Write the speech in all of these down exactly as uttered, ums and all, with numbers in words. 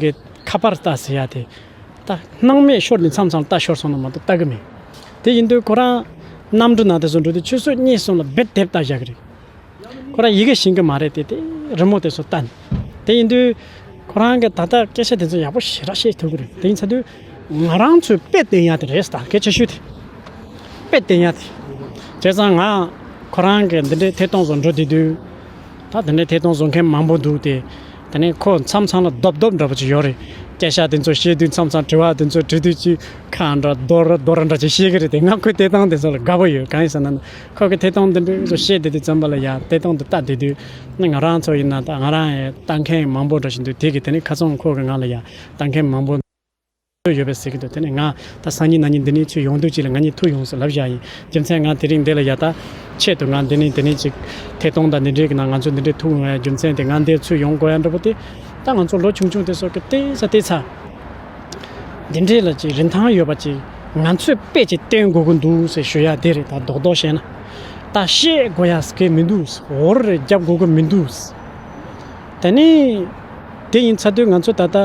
གི་ཁ་པར་ལྟ་ཟེར་ཡ་དེ། ད་སྣང་མེད་ཤོར་ནས་མཚམས་མཚམས་ལྟ་ཤོར་སོང་ན་མ་གཏོགས་ལྟ་གི་མེད། དེ་ཡིན་དུས་ཁོ་རང་གནམ་གྲུ་ནང་དེ་ཚོ་འགྲོ་དུས་ཆུ་ཚོད་གཉིས་གསུམ་ལ་རྦད་དེ་ལྟ་བཞག་གི་རེད། ཁོ་རང་ཡི་གེ་ཤེས་ཀྱི་མ་རེད་དེ། དེ་རི་མོ་དེ་ཚོ་ལྟ་ནས། དེ་ཡིན་དུས་ཁོ་རང་གིས་ད་ལྟ་སྐད་ཆ་དེ་ཚོ་ཡག་པོ་ཞེ་དྲག་བཤད་ཐུབ་ཀྱི་རེད། དེ་ཡིན་ཚ་དུས་ང་རང་ཚོས་དཔེ་བསྟན་ཡ་དེ་རེད། ད་གལ་ཆེ་ཤོས་དེ། དཔེ་བསྟན་ཡ་དེ། བྱས་ཙང་ང་ཁོ་རང་གི་འདི་འདྲའི་ཐད་གཏོང་བཟོ་འགྲོ་བསྡད་དུས། ད་དེ་འདྲའི་ཐད་གཏོང་བཟོ་མཁན་མང་པོ་འདུག་སྟེ། དེ་ནས་ཁོ་མཚམས་མཚམས་ལ་རྡོབ་རྡོབ་འདྲ་པོ་ཅིག་ཡོད་རེད། སྐད་ཆ་དེ་ཚོ་བཤད་དུས་མཚམས་མཚམས་དྲི་བ་དེ་ཚོ་དྲི་དུས་ཅིག་ཁ་འདྲ་རྡོ་ར་རྡོ་ར་འདྲ་ཅིག་བཤད་ཀྱི་རེད་དེ། ང་ཁོའི་ཐད་གཏོང་དེ་ཚོ་ལ་དགའ་པོ་ཡོད། གང་ཡིན་ཟེར་ན་ཁོ་གི་ཐད་གཏོང་དེ་འདྲ་ཚོ་བཤད་བསྡད་དུས་ཙམ་པ་ལ་ཡ་ཐད་གཏོང་དེ་ལྟ་བསྡད་དུས། ནི་ང་རང་ཚོ་ཡིན་ན་ད་ང་རང་ཡང་ལྟ་མཁན་མང་པོ་འདྲ་ཞིག་འདུག་དེ་གི་དེ་ནས་ཁ་སང་ཁོ་གི་ང་ལ་ཡ་ལྟ་མཁན་མང་པོ་ཡོད་པས་ཟེར་གྱི་འདུག་དེ་ནས་ང་ད་སང་ཉིན་གནངས་ཉིན་འདི་ནས་ཚུར་ཡོང་དུས་ཅི་ལ་ང་གཉིས་ཐུག་ཡོང་ཟེར་ལབ་བཞག་ཡིན། རྒྱུ་མཚན་ང་དེ་རིང་འདི་ལ་ཡ་ད་ཆེད་དུ་ང་འདི་ནས་འདི་ནས་ཅིག་ཐད་གཏོང་དང་འདི་འདྲའི་གི་ནང་ང་ཚོ་འདི་འདྲའི་ཐུག་ཡོང་ཡ་རྒྱུ་མཚན་དེ། ང་འདིར་ཚུར་ཡོང་དགོས་ཡ་འདྲ་པོ་དེ། ད་ང་ཚོ་ལོ་ཆུང་ཆུང་དེ་ཚོ་གི་བལྟས་ས་བལྟས་ཚ། འདི་འདྲའི་ལ་ཅིག་རིན་ཐང་ཡོད་པ་ཅིག་ང་ཚོས་དཔེ་ཅིག་བསྟན་དགོས་ཀྱི་འདུག་ཟེར་ཞུ་ཡ་དེ་རེད། ད་རྡོག་རྡོག་བཤད་ན། ད་བཤད་དགོས་ཡ་གི་མི་འདུག་འོར་རེ་རྒྱབ་དགོས་ཀྱི་མི་འདུག་དེ་ནས་དེ་ཡིན་ཚ་དུས་ང་ཚོ་ད་ལྟ་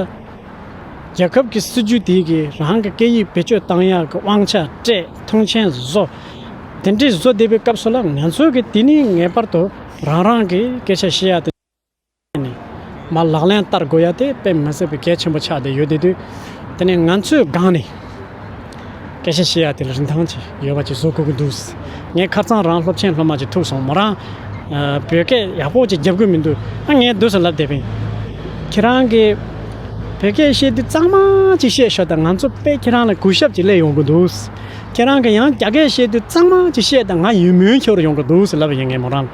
རྒྱལ་ཁབ་ཀྱི་སྲིད་ཇུས་དེ་གིས་རང་གི་སྐད་ཡིག་བེད་སྤྱོད་བཏང་ཡག་གི་དབང་ཆ་སྤྲད། མཐོང་ཆེན་བཟོ། དེ་འདྲའི་བཟོ་བསྡད་པའི་སྐབས་སུ་ལ་ང་ཚོ་གི་དེ་ནས་ངེས་པར་དུ་རང་རང་གི་སྐད་ཆ་བཤད་ཡག་དེ་ནས་མར་ལག་ལེན་བསྟར་དགོས་ཡག་དེ་དཔེ་མི་སྲིད་པའི་གལ་ཆེན་པོ་ཆགས་བསྡད་ཡོད། དེ་དུས་དེ་ནས་ང་ཚོའི་སྒང་ནས། སྐད་ཆ་བཤད་ཡ་དེ་ལ་རིན་ཐང་ཅིག་ཡོད་པ་ཅིག་བཟོ་དགོས་ཀྱི་འདུག་ངས་ཁ་རྩང་རང་སློབ་ཆེན་སློབ་མ་ཅིག་ཐུག་སོང་། མོ་རང་ཨ་བོད་སྐད་ཡག་པོ་ཅིག་རྒྱབ་གི་མི་འདུག་ཨ་ངས་འདུག་སེ་ལབ་བསྡད་པ་ཡིན། ཁྱེད་རང་གིས་བོད་སྐད་བཤད་དུས་གཙང་མ་ཅིག་བཤད་ཤོག་ད་ང་ཚོ་དཔེ་ཁྱེད་རང་ལ་གུས་ཞབས་ཅིག་སླེབས་ཡོང་གི་འདུག་ཁྱེད་རང་གིས་ཡང་རྒྱ་སྐད་བཤད་དུས་གཙང་མ་ཅིག་བཤད་ད་ང་ཡིད་སྨོན་འཆོར་ཡོང་གི་འདུག་ཟེར་ལབ་པ་ཡིན། ངས་མོ་རང་ལ།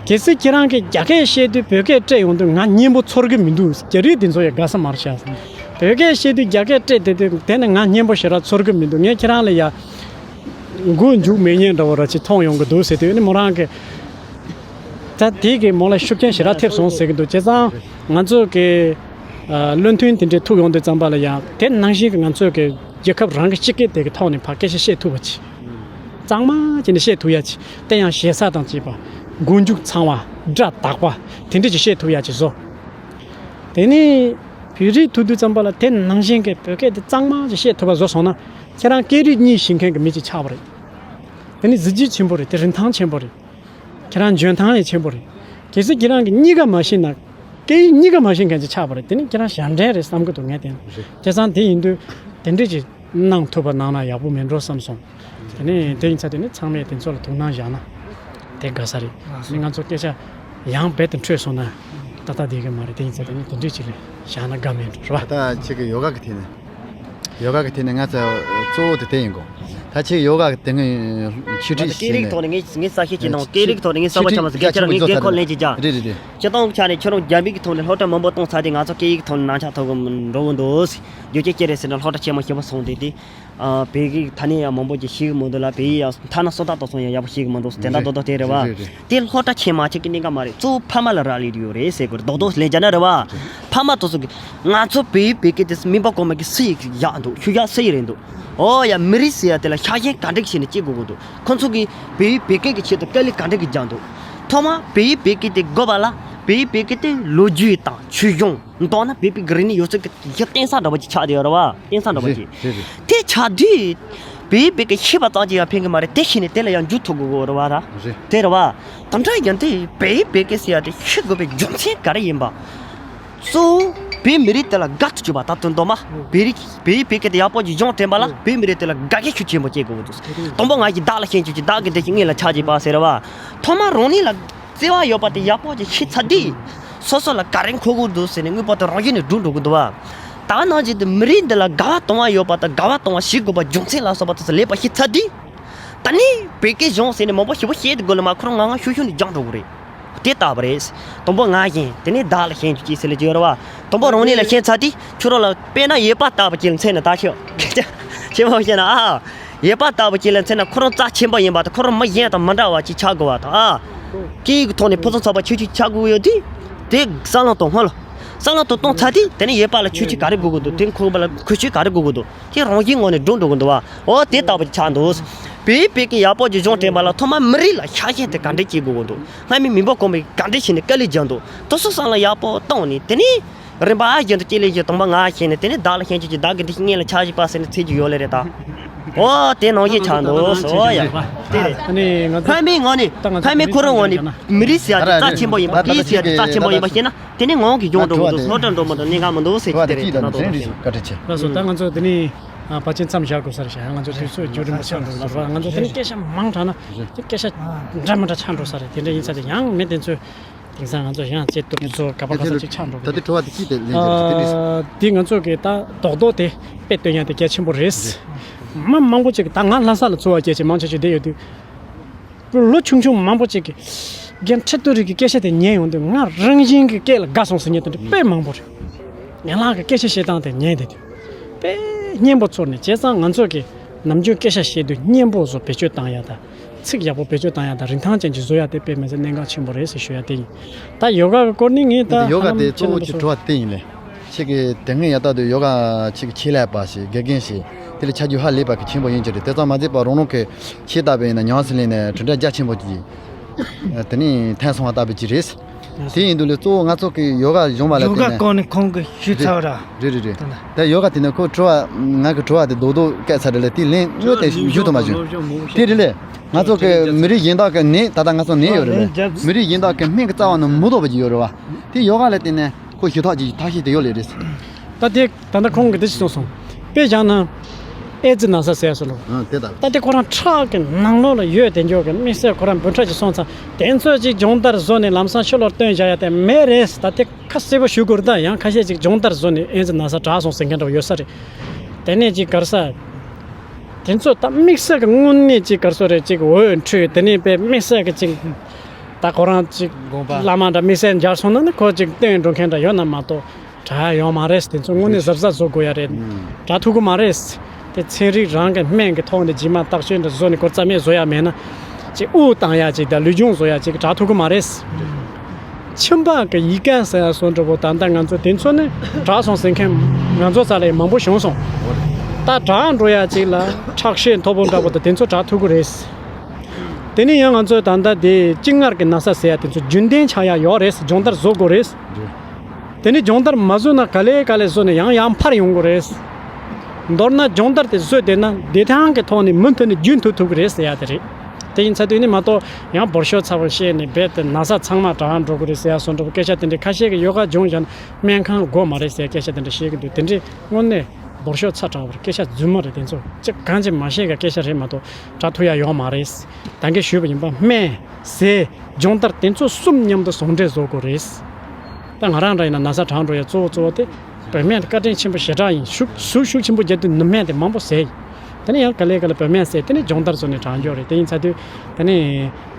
གལ་སྲིད་ཁྱེད་རང་གིས་རྒྱ་སྐད་བཤད་དུས་བོད་སྐད་སྤྲད་ཡོང་དུས་ང་སྙན་པོ་ཚོར་གི་མི་འདུག་རྒྱ་རིགས་འདི་ཚོ་ཡ་དགའ་ས་མ་རེད་ཤག་བོད་སྐད་བཤད་དུས་རྒྱ་སྐད་སྤྲད་དེ་དུས་དེ་ནི་ང་སྙན་པོ་ཞེ་དྲག་ཚོར་གི་མི་འདུག་ངས་ཁྱེད་རང་ལ་ཡ་མགོ་མཇུག་མེད་མཁན་འདྲ་བོ་ར་ཅིག་མཐོང་ཡོང་གི་འདུག་ཟེར་དུས་ནི་མོ་རང་གིས་ད་དེ་གི་མོ་ལ་ཤུགས་རྐྱེན་ཞེ་དྲག་ཐེབས་སོང་ཟེར་གི་འདུག་བྱས་ཙང་ང་ཚོ་གི་ཨ་བློ་མཐུན་དེ་འདྲས་ཐུག་ཡོང་དུས་ཙམ་པ་ལ་ཡ་དེ་ནང་བཞིན་གི་ང་ཚོ་གི་རྒྱལ་ཁབ་རང་གི་སྤྱི་སྐད་དེ་གི་ཐོག་ནས་ཕར་སྐད་ཆ་བཤད་ཐུབ་པ་ཅིག་གཙང་མ་བྱས་ནས་བཤད་ཐུབ་ཡ་ཅིག་དེ་ཡང་ཞེ་ས་དང་བཅས་པ། མགོ་མཇུག་ཚང་བ། སྒྲ་དག་པ། དེ་འདྲ་ཅིག་བཤད་ཐུབ་ཡ་ཅིག་བཟོ། དེ་ནས་བོད་རིགས་ཐུག་དུས་ཙམ་པ་ལ་དེ་ནང་བཞིན་གྱི་བོད་སྐད་དེ་གཙང་མ་ཅིག་བཤད་ཐུབ་པ་བཟོ་སོང་ན། ཁྱེད་རང་སྐད་རིགས་གཉིས་ཤེས་མཁན་གྱི་མི་ཅིག་ཆགས་པ་རེད། དེ་ནི་གཟི་བརྗིད་ཆེན་པོ་རེད། དེ་རིན་ཐང་ཆེན་པོ་རེད། ཁྱེད་རང་འཇོན་ཐང་ཡང་ཆེན་པོ་རེད། གལ་སྲིད་ཁྱེད་རང་གིས་གཉིས་ཀ་མ་ཤེས་ན། སྐད་ཡིག་གཉིས་ཀ་མ་ཤེས་མཁན་ཅིག་ཆགས་པ་རེད། དེ་ནི་ཁྱེད་རང་ཞབས་འདྲེན་རེད་བསམ་གྱི་འདུག་ངས་བལྟས་ན། རེད། བྱས་ཙང་དེ་ཡིན་དུས་དེ་འདྲས་ཅིག་གནང་ཐུབ་པ་གནང་ན་ཡག་པོ་མེད་འགྲོ་བསམ་སོང་། དེ་ནས་དེ་ཡིན་ཚ་དེ་ནི་ཚང་མས་དེ་ཚོ་ལ་ཐུགས་སྣང་བཞག་ན་དེ་དགའ་ས་རེད། ཨ་ནི་ང་ཚོ་སྐད་ཆ་ཡང་རྦད་དེ་འཕྲོས་སོང་ན་ཏག་ཏག་བསྡད་ཀྱི་མ་རེད། དེ་ཡིན་ཚ་དེ་ནི་དེ་འདྲས་ཅིག་ལ་བཞག་ན་དགའ་མེད་འགྲོ་རེད་པ། ད་ཁྱེད་ཀྱི་ཡོ་ག་གི་ཐད་ནས། ཡོ་ག་གི་ཐད་ནས་ང་ཚོ་གཙོ་བོ་དེ་དེ་ཡིན་གོ། ད་ཁྱེད་ཡོ་ག་གི་དེ་སྔོན་ཆོས་ཁྲིད་སྐད་རིགས་ཐོག་ནས་ངས་ངས་གསལ་བཤད་བྱས་ནའང་སྐད་རིགས་ཐོག་ནས་ངས་གསལ་པོ་ཆ་མ་ཟིག་སྐད་ཆ་ངས་འགན་ཁུར་ལེན་གྱི་ཀྱང་། རེད་རེད་རེད། སྤྱི་བཏང་ཆ་ནས་ཁྱོད་རང་རྒྱ་མི་གི་ཐོག་ནས་སློབ་གྲྭ་མང་པོ་གཏོང་ཚར་དུས་ང་ཚོ་སྐད་ཡིག་ཐོག་ནས་ནང་ཆ་ཐོག་གི་འགྲོ་གི་འདུག་རྒྱུ་རྐྱེན་ཅི་རེད་ཟེར་ན་སློབ་གྲྭ་ཆེན་མོ་ཞེ་པོ་སོང་དུས་དེ། ཨ་བོད་ཡིག་ད་ནི་ཡང་མང་པོ་ཅིག་ཤེས་གི་མི་འདུག་ལ། བོད་ཡིག་ཡང་ཐ་ན་སོ་ཐར་དོགས་སོང་ཡང་ཡག་པོ་ཤེས་གི་མི་འདུག་དེ་འདྲ་རྡོག་རྡོག་དེ་རེད་བ། རེད་རེད། དེ་སློབ་གྲྭ་ཆེན་མོ་ཅིག་གི་གནད་འགག་མ་རེད། གཙོ་བོ་ཕ་མ་ལ་རག་ལས་ཡོད་རེད་ཟེར་དགོས་རེད། རྡོག་རྡོག་ལན་རྒྱག་ན་རེད་བ། ཕ་མ་དེ་ཚོ་གི་ང་ཚོ་བོད་ཡིག་བོད་སྐད་དེ་སྨན་པ་གོང་མ་གི་སུ་ཡིག་ཡག་འདུག་ཤུགས་རྒྱག་སུ་ཡིག་རེད་འདུག་ཨོ་ཡ་མི་རིགས་ཟེར་ཡ་དེ་ལ་ཤ་ཞེན་ག་འདྲ་གི་བྱས་ནས་སྐྱེ་དགོས་གི་འདུག་ཁོ་ཚོ་གི་བོད་ཡིག་བོད་སྐད་ཀྱི་ཆེད་དུ་དཀའ་ལས་ག་འདྲ་གི་རྒྱག་འདུག་ཐོག་མ་བོད་ཡིག་བོད་སྐད་དེ་དགོས་པ་ལ་བོད་ཡིག་བོད་སྐད་དེ་ལོ་རྒྱུས་དང་ཆོས་གཞུང་མདོར་ན་བོད་པའི་གི་རིག་གནས་ཡོད་ཚད་ཀྱི་ཡག་བརྟེན་ས་འདྲ་པོ་ཅིག་ཆགས་བསྡད་ཡོད་རེད་བ། བརྟེན་ས་འདྲ་པོ་ཅིག་རེད་རེད། དེ་ཆགས་དུས་བོད་ཡིག་བོད་སྐད་ཤེས་པ་ཙམ་གྱིས་ཡང་ཕན་གི་མ་རེད། དེ་ཤེས་ནས་དེ་ལ་ཡང་འཇུག་ཐུབ་དགོས་གི་རེད་བ། ད་རེད། དེ་རེད་བ། དེ་འདྲ་ཡིན་དུས་བོད་ཡིག་བོད་སྐད་ཟེར་ཡ་དེ་ཤེས་དགོས་པའི་རྒྱུ་མཚན་ག་རེ་ཡིན་པ། གཙོ་བོ་བོད་མི་རིགས་དེ་ལ་དགའ་ཐུབ་བྱེད་པ། ད་དོན་དུ་མ་བོད་རིགས་བོད་ཡིག་བོད་སྐད་དེ་ཡག་པོ་ཅིག་སྦྱོང་དྲན་པ་ལ་བོད་མི་རིགས་དེ་ལ་དགའ་སྐྱོ་ཤུགས་ཆེན་པོ་སྐྱེ་དགོས་འདུག་དང་པོ་ང་གིས་བདག་ལ་ཤན་ཆུ་ཅིག་བདག་གི་འདི་ཞིག་ངེད་ལ་ཆགས་ཅིག་པ་ཟེར་བ། ཐོག་མར་རང་ཉིད་ལ་བརྩེ་བ་ཡོད་པ་དེ་ཡག་པོ་ཅིག་ཤེས་ཚར་དུས། སོ་སོ་ལ་ག་རེ་མཁོ་དགོས་འདུག་ཟེར་ནས་དངོས་པོ་དེ་རང་བཞིན་ནས་འགྲུབ་འགྲོ་གི་འདུག་བ། ད་ནང་བཞིན་དུ་མི་རིགས་འདི་ལ་དགའ་བ་གཏོང་བ་ཡོད་པ་དང་དགའ་བ་གཏོང་བ་ཞིག་དགོས་པ་རྒྱུ་མཚན་ལ་སོགས་པ་དེ་ཚོ་ལེགས་པ་ཤེས་ཚར་དུས། ད་ནི་བོད་སྐད་སྦྱོང་ཟེར་ནས་མང་པོ་ཞེ་པོ་བཤད་དགོས་ལ་མ་ཁོ་རང་ངང་ངང་ཤུགས་ཤུགས་ནས་སྦྱངས་འགྲོ་གི་རེད། དེ་ལྟ་བུ་རེད། དང་པོ་ང་ཡིན། དེ་ནས་བདག་ལ་ཤན་ཆུ་ཅིག་ཟེར་ལ་བརྗོད་ར་བ། དང་པོ་རང་ཉིད་ལ་ཤན་ཚར་དུས་ཁྱོད་རང་ལ་དཔེར་ན་ཡོད་པ་ལྟ་བུ་ཅིག་ལ་མཚོན་ན་ད་ཤོད། ཆེ་མོ་བཤད་ན་ཨ། ཡོད་པ་ལྟ་བུ་ཅིག་ལ་མཚོན་ན་ཁོ་རང་རྩ་ཆེན་པོ་ཡིན་པ་དང་ཁོ་རང་མི་གཞན་དང་མི་འདྲ་བ་ཅིག་ཆགས་དགོས་བ་དང་ཨ། སྐད་ཡིག་གི་ཐོག་ནས་ཕུན་སུམ་ཚོགས་པ་ཆོས་ཅིག་ཆགས་དགོས་ཡོད་དུས། དེ་བསམ་བློ་གཏོང་སྔོན་ལ། བསམ་བློ་དེ་གཏོང་ཚར་དུས་དེ་ནས་ཡོད་པ་ལ་ཆོས་ཅིག་ག་རེ་དགོས་ཀྱི་འདུག་དེ་ཁོ་པ་ལ་ཁོ་ཆོས་ག་རེ་དགོས་ཀྱི་འདུག་དེ་རང་བཞིན་ངོས་ནས་འགྲོ་འགྲོ་གི་འདུག་བ། འོ་དེ་ལྟ་བུ་ཆགས་འདུག་བོད་ཡིག་བོད་སྐད་ཡག་པོ་ཅིག་སྦྱོང་དྲན་པ་ལ་ཐོག་མར་མི་རིགས་ལ་ཤ་ཞེན་དེ་ག་འདྲས་སྐྱེ་དགོས་ཀྱི་འདུག་སྔ་མའི་མི་འབོར་གོང་མས་ག་འདྲས་བྱས་ནས་དཀའ་ལས་བརྒྱབ་འདུག་དེ་ཚོ་བསམ་བློ་ཡག་པོ་བཏང་ནས་དེ་ནས། རིམ་པ་བཞིན་དུ་གཅིག་ལས་གཅིག་དང་པོ་ང་བྱས་ནས། དེ་ནས་བདག་ལ་ཤན་སྐྱེད་ཀྱི། བདག་གི་འདི་ཞིག་ངེད་ལ་ཆ་བཞག་པ་ཟེར་ནས་ཚིག་ཅིག་ཡོད་ལེ་རེད་ད། ཨོ་དེ་ནང་བཞིན་ཆགས་འདུག་ཟེར། ཨོ་ཡ། དེ་རེད། ཨ་ནི་ང་ཚོ་ཕ་མའི་ངོས་ནས། ད་ང་ཚོ་ཕ་མའི་ཁོ་རང་ངོས་ནས་མི་རིགས་ཟེར་ཡ་དེ་རྩ་ཆེན་པོ་ཡིན་པ། ད་ད་ད་སྐད་ཟེར་ཡ་དེ་རྩ་ཆེན་པོ་ཡིན་པ་ཤེས་ན། དེ་ནས་ངོ་གི་སྦྱོང་འགྲོ་གི་འདུག་སློབ་གྲྭ་འགྲོ་མི་འགྲོ་གནད་འགག་མི་འདུག་ཟེར་གྱི་དེ་རེད། དེ་ན་དོ་རེད། བཀའ་དྲིན་ཆེ། ལགས་སོ། ད་ང་ཚོ་དེ་ནས་ཨ་ཕལ་ཆེར་མཚམས་བཞག་དགོས་ས་རེད་ཤག་ང་ཚོ་དུས་ཚོད་རྒྱུན་རིང་པོ་ཆགས་འགྲོ་གི་འདུག་ང་ཚོ་དེ་ནས་སྐད་ཆ་མང་དྲགས་ན་སྐད་ཆ་འདྲ་མི་འདྲ་ཆགས་འགྲོ་ས་རེད། དེ་འདྲ་ཡིན་ཙང་དེ་ཡང་མི་དེ་ཚོས་དེང་སང་ང་ཚོ་ཡང་བྱེད་ཐུབ་ཚོ་ག་པ་ག་ས་ཅིག་ཆགས་འགྲོ་གི་འདུག་ད་དེ་དྲི་བ་དེ་གཅིག་དེ་ལན་རྒྱག་རེད། དེ་འདྲ་ཨ་དེ་ང་ཚོ་གི་ད་རྡོག་རྡོག་དེ་དཔེ་སྟོན་ཡ་དེ་གལ་ཆེན་པོ་རེད། མི་མང་པོ་ཅིག་ད་ང་ལྷ་ས་ལ་འཚོ་བ་སྐྱེལ་ཅིག་མང་ཆེ་ཆེ་བསྡད་ཡོད་དུས། ལོ་ཆུང་ཆུང་མང་པོ་ཅིག་གིས་རྒན་ཁྲི་ཐོག་རིག་གི་སྐད་ཆ་དེ་ཉན་ཡོང་དུས། ང་རང་བཞིན་གྱི་སྐད་ལ་དགའ་སོང་ཟེར་མཁན་དེ་འདྲ་དཔེ་མང་པོ་རེད། ཡན་ལག་གི་སྐད་ཆ་བཤད་སྟངས་དེ་ཉན་བསྡད་དུས་དཔེ་སྙན་པོ་ཚོར་ནས། བྱས་ཙང་ང་ཚོ་གིས་ནམ་རྒྱུན་སྐད་ཆ་བཤད་དུས་སྙན་པོ་བཟོ་བེད་སྤྱོད་བཏང་ཡ་དང་། ཚིག་ཡག་པོ་བེད་སྤྱོད་བཏང་ཡ་དང་། རིན་ཐང་ཅན་ཅིག་བཟོ་ཡ་དེ་དཔེ་མི་སྲིད་གནད་འགག་ཆེན་པོ་རེད་ཟེར་ཞུ་ཡ་དེ་ཡིན། ད་ཡོ་ག་གི་སྐོར་ནི་ངས་ད་ཡོ་ག་དེ་གཙོ་བོ་གི་དྲི་བ་དེ་ཡིན་ལེ། ཁྱེད་ཀྱིས་དེ་སྔོན་ཡ་ལྟ་དུས་ཡོ་ག་ཁྱེད་ཀྱི་ཆེད་ལས་པ་ཞིག་དགེ་རྒན་ཞིག་དེ་ལ་ཆ་རྒྱུས་ཧ་ལས་པ་གི་ཆེན་པོ་ཡིན་གྱི་རེད། དེ་ཙམ་མ་ཟད་པར་རང་རང་གི་ཁྱེད་ལྟ་བུ་ཡིན་ན་ཉམས་སུ་ལེན་ནས་གྲུབ་འབྲས་རྒྱ་ཆེན་པོ་ཅིག་དེ་ནས་ཐོན་སོང་བ་ལྟ་བུ་ཅིག་རེད། དེ་ཡིན་དུས་ལས་གཙོ་བོ་ང་ཚོ་གི་ཡོ་ག་སྦྱོང་བ་ལ་ཡོ་ག་བརྟེན་ནས། སྐོར་ནས་ཁོང་གིས་ཞུས་ཚར་བ་ར། རེད་རེད་རེད། དེ་ཡོ་ག་དེ་ནས་ཁོ་དྲི་བ་ང་གི་དྲི་བ་དེ་རྡོག་རྡོག་བཀལ་ཚར་རེད་ལ། དེ་ལན་དངོས་དེ་ཞུ་ཐུབ་མ་བྱུང་། དེ་རེད་ལས། ང་ཚོ་གི་མི་རིགས་གཞན་དག་གི་ནད། ད་ལྟ་ང་ཚོ་ནད་ཡོད་རེད་ལས། མི་རིགས་གཞན་དག་གི་སྨན་གྱི་རྩ་བ་ནས་མི་ཐོབ་པ་ཅིག་ཡོད་རེད་བ། དེ་ཡོ་ག་ལ་བརྟེན་ནས་ཁོ་ཞུ་ཐག་ཅིག་ཐག་ཤེས་དེ་ཡོད་ལས་རེད། ད་དེ་ད་ལྟ་ཁོང་གིས་དེ་ཅིག་གསུངས་སོང་། དཔེ་བཞག་ན་ཨེ་ཙི་ན་ཚ་ཟེར་སོང་ལོ། ཨ་དེ་ད། ད་དེ་ཁོ་རང་ཁྲག་གི་ནང་ལོགས་ལ་ཡོད་དེ་འཇོག་གི་དམིགས་བསལ་ཁོ་རང་འབུམ་ཕྲག་ཅིག་སོང་ཙང་དེ་ཚོ་ཅིག་སྦྱོང་བརྡར་བཟོ་ནས་ལམ་སང་ཕྱི་ལོགས་བཏོན་བཞག་ཡ་དེ་མེད་རེད། ད་དེ་ཁ་གསལ་པོ་ཞུ་དགོས་རེད། ད་ཡང་ཁ་ཤས་ཅིག་སྦྱོང་བརྡར་བཟོ་ནས་ཨེ་ཙི་ན་ཚ་དྲག་སོང་ཟེར་མཁན་འདྲ་བོ་ཡོད་ས་རེད། དེ་ནས་ཅིག་ག་རེ་ཟེར། དེ་ཚོ་ད་དམིགས་བསལ་གྱི་དངོས་གནས་ཅིག་ག་རེ་ཟེར་རེད། ཅིག་འོད་འཕྲོས། དེ་ནས་དཔེ་དམིགས་བསལ་གྱི་ཅིག་ད་ཁོ་རང་ཅིག་དགོངས་པ། བླ་མ་འདྲ་དམིགས་བསལ་མཇལ་སོང་ན་ནི་ཁོ་ཅིག་བཏོན་འགྲོ་མཁན་འདྲ་ཡོད་ན་མ་གཏོགས་དྲག་ཡོད་མ་རེད། དེ་ཚོ་དངོས་གནས་གཟབ་གཟབ་བཟོ་དགོས་ཡ་རེད། ཨང་། དྲག་ཐུབ་ཀྱི་མ་རེད། དེ་ཚན་རིག་རང་གི་སྨན་གྱི་ཐོག་ནས་རྗེས་མ་བརྟག་དཔྱད་འདྲ་བཟོ་ནས་སྐོར་རྩ་མེད་བཟོ་ཡ་མེད་ན། ཅིག་དབུགས་བཏང་ཡ་ཅིག་དང་ལུས་སྦྱོང་བཟོ་ཡ་ཅིག་དྲག་ཐུབ་ཀྱི་མ་རེད། ཨང་། མཆིན་པ་གི་ཡི་ག་ཟེར་ཡ་བཟོ་འདྲ་པོ་ད་ལྟ་ང་ཚོ་དེ་ཚོ་ནི་དྲག་སོང་ཟེར་མཁན་ང་ཚོ་རྩ་ལ་མང་པོ་བྱུང་སོང་། ད་དྲག་འགྲོ་ཡ་ཅིག་ལ་ཁྲག་ཤེད་མཐོ་པོ་འདྲ་པོ་དང་དེ་ཚོ་དྲག་ཐུབ་ཀྱི་རེད། དེ་ནས་ཡང་ང་ཚོས་ད་ལྟ་དེ་གཅིན་མངར་གྱི་ན་ཚ་ཟེར་ཡ་དེ་ཚོ་རྒྱུན་ལྡན་ཆགས་ཡ་ཡོད་རེད། སྦྱོང་བརྡར་བཟོ་དགོས་རེད། དེ་ནས་སྦྱོང་བརྡར་མ་བཟོས་ན་ག་ལེ་ག་ལེ་བཟོས་ནས་ཡང་ཡང་འཕར་ཡོང་གི་རེད། མདོར་ན་སྦྱོང་བརྡར་དེ་བཟོས་བསྡད་ན་བདེ་ཐང་གི་ཐོག་ནས་མུ་མཐུད་ནས་རྒྱུན་མཐུད་ཐུབ་ཀྱི་རེད་ཟེར་ཡ་དེ་རེད། དེ་ཡིན་ཚར་དུས་ནི་མ་གཏོགས་ཡང་འབོར་ཤོག་ཚ་པོ་བཤད་ནས་རྦད་དེ་ན་ཚ་ཚང་མ་དྲག་འགྲོ་གི་རེད་ཟེར་ཡ་བཟོ་འདྲ་པོ་སྐད་ཆ་དེ་འདྲ། ཁ་ཤས་ཀྱིས་ཡོ་ག་སྦྱོང་བཞག་ན་སྨན་ཁང་དགོས་མ་རེད་ཟེར་སྐད་ཆ་དེ་འདྲ་བཤད་ཀྱི་འདུག་དེ་འདྲའི་དངོས་གནས་འབོར་ཤོག་ཚ་དྲགས་པར་སྐད་ཆ་རྫུན་མ་རེད། དེ་ཚོ་ཅི་གང་ཅི་མ་ཤེས་ཀ་སྐད་ཆ་རེད་མ་གཏོགས་དྲག་ཐུབ་ཡ་ཡོད་མ་རེད། ད་གིན་ཞུས་པ་ཡིན་པ། སྨན་ཟས་སྦྱོང་བརྡར་དེ་ཚོ་གསུམ་མཉམ་དུ་ཟུང་འབྲེལ་བཟོ་དགོས་རེད། ད་ང་རང་འདྲ་ཡིན་ན་ན་ཚ་དྲག་འགྲོ་ཡ་གཙོ་བོ་གཙོ་བོ་དེ་བོད་སྨན་དེ་བཀའ་དྲིན་ཆེན་པོ་ཞེ་དྲག་ཡིན། ཤུགས་ཟུག་ཤུགས་ཆེན་པོ་བརྒྱབ་དུས་ནུབ་སྨན་དེ་མང་པོ་ཟས་ཡིན། དེ་ནས་ཡང་ག་ལེ་ག་ལེ་བོད་སྨན་ཟས། དེ་ནས་སྦྱོང་བརྡར་བཟོ་ནས་དྲག་འགྱོ་རེད། དེ་ཡིན་ཚར་དུས་དེ་ནས་